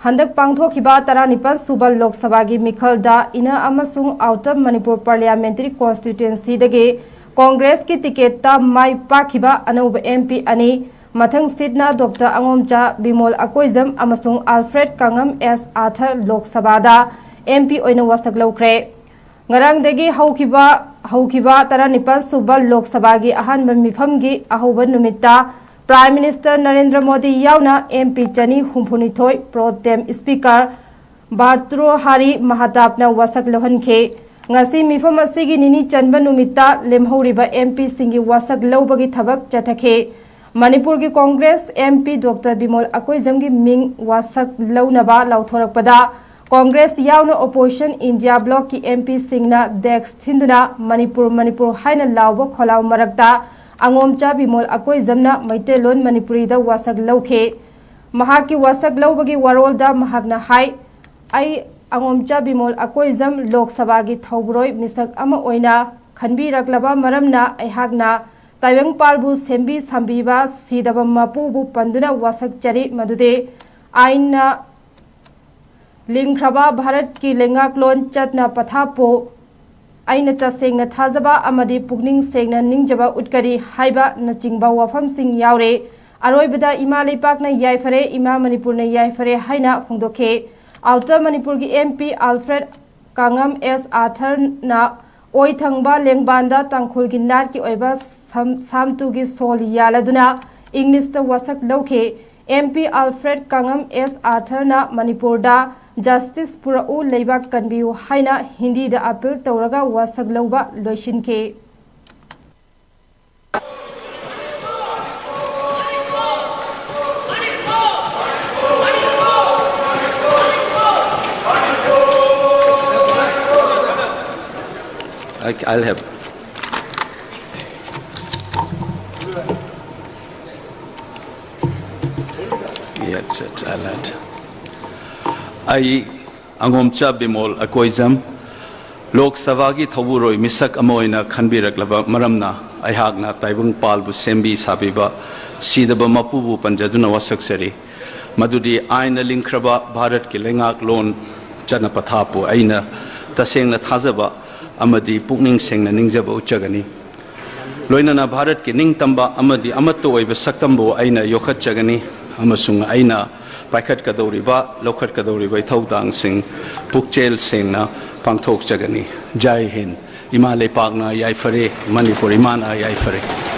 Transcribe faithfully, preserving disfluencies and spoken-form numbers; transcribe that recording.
ꯍꯟꯗꯛ ꯄꯥꯡꯊꯣꯛꯈꯤꯕ ꯇꯔꯥꯅꯤꯄꯥꯜ ꯁꯨꯕ ꯂꯣꯛ ꯁꯚꯥꯒꯤ ꯃꯤꯈꯜꯗ ꯏꯟꯅꯔ ꯑꯃꯁꯨꯡ ꯑꯥꯎꯇꯔ ꯃꯅꯤꯄꯨꯔ ꯄꯥꯔꯂꯤꯌꯥꯃꯦꯟꯇꯔꯤ ꯀꯣꯟꯁꯇꯤꯇ꯭ꯋꯦꯟꯁꯤꯗꯒꯤ ꯀꯣꯡꯒ꯭ꯔꯦꯁꯀꯤ ꯇꯤꯀꯦꯠꯇ ꯃꯥꯏ ꯄꯥꯛꯈꯤꯕ ꯑꯅꯧꯕ ꯑꯦꯝ ꯄꯤ ꯑꯅꯤ, ꯃꯊꯪ ꯁꯤꯠꯅ ꯗꯣꯛꯇꯔ ꯑꯉꯣꯝꯆꯥ ꯕꯤꯃꯣꯜ ꯑꯀꯣꯏꯖꯝ ꯑꯃꯁꯨꯡ ꯑꯜꯐ꯭ꯔꯦꯗ ꯀꯥꯉꯝ ꯑꯦꯁ ꯑꯥꯔꯊꯔ ꯂꯣꯛ ꯁꯚꯥꯗ ꯑꯦꯝ ꯄꯤ ꯑꯣꯏꯅ ꯋꯥꯁꯛ ꯂꯧꯈ꯭ꯔꯦ꯫ ꯉꯔꯥꯡꯗꯒꯤ ꯍꯧꯈꯤꯕ, ꯍꯧꯈꯤꯕ ꯇꯔꯥꯅꯤꯄꯥꯜ ꯁꯨꯕ ꯂꯣꯛ ꯁꯚꯥꯒꯤ ꯑꯍꯥꯟꯕ ꯃꯤꯐꯝꯒꯤ ꯑꯍꯧꯕ ꯅꯨꯃꯤꯠꯇ ꯄ꯭ꯔꯥꯏꯝ ꯃꯤꯅꯤꯁꯇꯔ ꯅꯔꯦꯟꯗ꯭ꯔ ꯃꯣꯗꯤ ꯌꯥꯎꯅ ꯑꯦꯝ ꯄꯤ ꯆꯅꯤ ꯍꯨꯝꯐꯨꯅꯤꯊꯣꯏ ꯄ꯭ꯔꯣ ꯇꯦꯝ ꯁ꯭ꯄꯤꯀꯔ ꯚꯥꯔꯇ꯭ꯔꯣꯍꯥꯔꯤ ꯃꯍꯥꯇꯥꯞꯅ ꯋꯥꯁꯛ ꯂꯧꯍꯟꯈꯤ꯫ ꯉꯁꯤ ꯃꯤꯐꯝ ꯑꯁꯤꯒꯤ ꯅꯤꯅꯤ ꯆꯟꯕ ꯅꯨꯃꯤꯠꯇ ꯂꯦꯝꯍꯧꯔꯤꯕ ꯑꯦꯝ ꯄꯤꯁꯤꯡꯒꯤ ꯋꯥꯁꯛ ꯂꯧꯕꯒꯤ ꯊꯕꯛ ꯆꯠꯊꯈꯤ꯫ ꯃꯅꯤꯄꯨꯔꯒꯤ Congress M P doctor Bimol ꯑꯀꯣꯏꯖꯝꯒꯤ ꯃꯤꯡ ꯋꯥꯁꯛ ꯂꯧꯅꯕ ꯂꯥꯎꯊꯣꯔꯛꯄꯗ, ꯀꯣꯡꯒ꯭ꯔꯦꯁ ꯌꯥꯎꯅ ꯑꯣꯄꯣꯖꯤꯁꯟ ꯏꯟꯗꯤꯌꯥ ꯕ꯭ꯂꯣꯛꯀꯤ ꯑꯦꯝ ꯄꯤꯁꯤꯡꯅ ꯗꯦꯛꯁ ꯊꯤꯟꯗꯨꯅ "ꯃꯅꯤꯄꯨꯔ, ꯃꯅꯤꯄꯨꯔ" ꯍꯥꯏꯅ ꯂꯥꯎꯕ ꯈꯣꯜꯂꯥꯎ ꯃꯔꯛꯇ, ꯑꯉꯣꯝꯆꯥ ꯕꯤꯃꯣꯜ ꯑꯀꯣꯏꯖꯝꯅ ꯃꯩꯇꯩꯂꯣꯟ ꯃꯅꯤꯄꯨꯔꯤꯗ ꯋꯥꯁꯛ ꯂꯧꯈꯤ꯫ ꯃꯍꯥꯛꯀꯤ ꯋꯥꯁꯛ ꯂꯧꯕꯒꯤ ꯋꯥꯔꯣꯜꯗ ꯃꯍꯥꯛꯅ ꯍꯥꯏ, "ꯑꯩ, ꯑꯉꯣꯝꯆꯥ ꯕꯤꯃꯣꯜ ꯑꯀꯣꯏꯖꯝ, ꯂꯣꯛ ꯁꯚꯥꯒꯤ ꯊꯧꯕꯨꯔꯣꯏ ꯃꯤꯁꯛ ꯑꯃ ꯑꯣꯏꯅ ꯈꯟꯕꯤꯔꯛꯂꯕ ꯃꯔꯝꯅ, ꯑꯩꯍꯥꯛꯅ ꯇꯥꯏꯕꯪꯄꯥꯜꯕꯨ ꯁꯦꯝꯕꯤ ꯁꯥꯝꯕꯤꯕ ꯁꯤꯗꯕ ꯃꯄꯨꯕꯨ ꯄꯟꯗꯨꯅ ꯋꯥꯁꯛꯆꯔꯤ, ꯃꯗꯨꯗꯤ ꯑꯥꯏꯟꯅ ꯂꯤꯡꯈ꯭ꯔꯕ ꯚꯥꯔꯠꯀꯤ ꯂꯩꯉꯥꯛꯂꯣꯟ ꯆꯠꯅ ꯄꯊꯥꯞꯄꯨ ꯑꯩꯅ ꯇꯁꯦꯡꯅ ꯊꯥꯖꯕ ꯑꯃꯗꯤ ꯄꯨꯛꯅꯤꯡ ꯁꯦꯡꯅ ꯅꯤꯡꯖꯕ ꯎꯠꯀꯅꯤ" ꯍꯥꯏꯕꯅꯆꯤꯡꯕ ꯋꯥꯐꯝꯁꯤꯡ ꯌꯥꯎꯔꯤ꯫ ꯑꯔꯣꯏꯕꯗ ꯏꯃꯥ ꯂꯩꯄꯥꯛꯅ ꯌꯥꯏꯐꯔꯦ, ꯏꯃꯥ ꯃꯅꯤꯄꯨꯔꯅ ꯌꯥꯏꯐꯔꯦ ꯍꯥꯏꯅ ꯐꯣꯡꯗꯣꯛꯈꯤ꯫ ꯑꯥꯎꯇꯔ ꯃꯅꯤꯄꯨꯔꯒꯤ ꯑꯦꯝ ꯄꯤ ꯑꯜꯐ꯭ꯔꯦꯗ ꯀꯥꯉꯝ ꯑꯦꯁ ꯑꯥꯔꯊꯔꯅ ꯑꯣꯏ ꯊꯪꯕ ꯂꯦꯡꯕꯥꯟꯗ ꯇꯥꯡꯈꯨꯜꯒꯤ ꯅꯥꯠꯀꯤ ꯑꯣꯏꯕ ꯁꯝ-, ꯁꯥꯝꯇꯨꯒꯤ ꯁꯣꯜ ꯌꯥꯜꯂꯗꯨꯅ ꯏꯪꯂꯤꯁꯇ ꯋꯥꯁꯛ ꯂꯧꯈꯤ꯫ ꯑꯦꯝ ꯄꯤ ꯑꯜꯐ꯭ꯔꯦꯗ ꯀꯥꯉꯝ ꯑꯦꯁ ꯑꯥꯔꯊꯔꯅ ꯃꯅꯤꯄꯨꯔꯗ "ꯖꯁꯇꯤꯁ ꯄꯨꯔꯛꯎ, ꯂꯩꯕꯥꯛ ꯀꯟꯕꯤꯌꯨ" ꯍꯥꯏꯅ ꯍꯤꯟꯗꯤꯗ ꯑꯄꯤꯜ ꯇꯧꯔꯒ ꯋꯥꯁꯛ ꯂꯧꯕ ꯂꯣꯏꯁꯤꯟꯈꯤ꯫ I, I'll have. Yes, it's alert. ꯑꯩ, ꯑꯉꯣꯝꯆꯥ ꯕꯤꯃꯣꯜ ꯑꯀꯣꯏꯖꯝ, ꯂꯣꯛ ꯁꯚꯥꯒꯤ ꯊꯧꯕꯨꯔꯣꯏ ꯃꯤꯁꯛ ꯑꯃ ꯑꯣꯏꯅ ꯈꯟꯕꯤꯔꯛꯂꯕ ꯃꯔꯝꯅ, ꯑꯩꯍꯥꯛꯅ ꯇꯥꯏꯕꯪꯄꯥꯜꯕꯨ ꯁꯦꯝꯕꯤ ꯁꯥꯕꯤꯕ ꯁꯤꯗꯕ ꯃꯄꯨꯕꯨ ꯄꯟꯖꯗꯨꯅ ꯋꯥꯁꯛꯆꯔꯤ꯫ ꯃꯗꯨꯗꯤ ꯑꯥꯏꯟꯅ ꯂꯤꯡꯈ꯭ꯔꯕ ꯚꯥꯔꯠꯀꯤ ꯂꯩꯉꯥꯛꯂꯣꯟ ꯆꯠꯅ ꯄꯊꯥꯞꯄꯨ ꯑꯩꯅ ꯇꯁꯦꯡꯅ ꯊꯥꯖꯕ ꯑꯃꯗꯤ ꯄꯨꯛꯅꯤꯡ ꯁꯦꯡꯅ ꯅꯤꯡꯖꯕ ꯎꯠꯆꯒꯅꯤ꯫ ꯂꯣꯏꯅꯅ ꯚꯥꯔꯠꯀꯤ ꯅꯤꯡꯇꯝꯕ ꯑꯃꯗꯤ ꯑꯃꯠꯇ ꯑꯣꯏꯕ ꯁꯛꯇꯝꯕꯨ ꯑꯩꯅ ꯌꯣꯛꯈꯠꯆꯒꯅꯤ ꯑꯃꯁꯨꯡ ꯑꯩꯅ ꯄꯥꯏꯈꯠꯀꯗꯧꯔꯤꯕ, ꯂꯧꯈꯠꯀꯗꯧꯔꯤꯕ ꯏꯊꯧꯗꯥꯡꯁꯤꯡ ꯄꯨꯛꯆꯦꯜ ꯁꯦꯡꯅ ꯄꯥꯡꯊꯣꯛꯆꯒꯅꯤ꯫ ꯖꯥꯏ ꯍꯤꯟꯗ꯫ ꯏꯃꯥ ꯂꯩꯄꯥꯛꯅ ꯌꯥꯏꯐꯔꯦ, ꯃꯅꯤꯄꯨꯔ ꯏꯃꯥꯅ ꯌꯥꯏꯐꯔꯦ꯫